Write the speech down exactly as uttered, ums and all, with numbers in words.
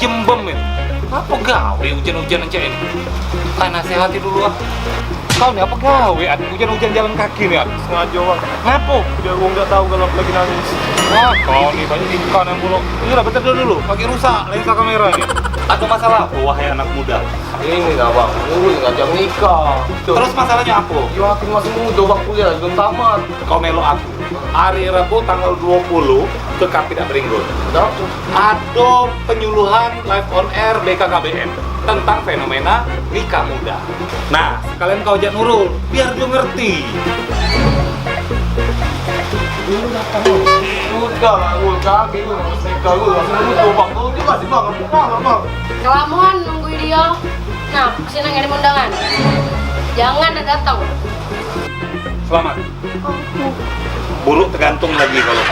Jembem ya. Apa gawe ujan-ujan cak ini? Ah, nasihati dulu ah. Kau ni apa gawe, An? Ujan-ujan jalan kaki ni, An. Sengaja, Bang. Ngapo? Biar wong dak tahu kalau aku lagi nangis. Ah, kau ni banyak ikan yang buluk. Ini lah, bentar dulu. Pakai rusak lensa kamera ni. Ada masalah apa, wahai anak muda? Ini lah, Bang. Dulu ngajak nikah. Terus masalahnya apa? Yo, aku masih muda, Bang, kuliah belum tamat. Kau melok aku. Hari Rabu tanggal dua puluh ke Kapidak Beringgul. Ada apa? Ada penyuluhan live on air B K K B N tentang fenomena nikah muda. Nah, sekalian kau ajak Nurul, biar dia ngerti. Udah lah, Nurul, kaki lu, nikah lu, langsung lu coba. Lu dia masih bangun, kenapa, Bang? Kelamaan nunggu dia. Nah, kesini ngirim undangan. Jangan dah datang. Selamat. Buruk tergantung lagi kalau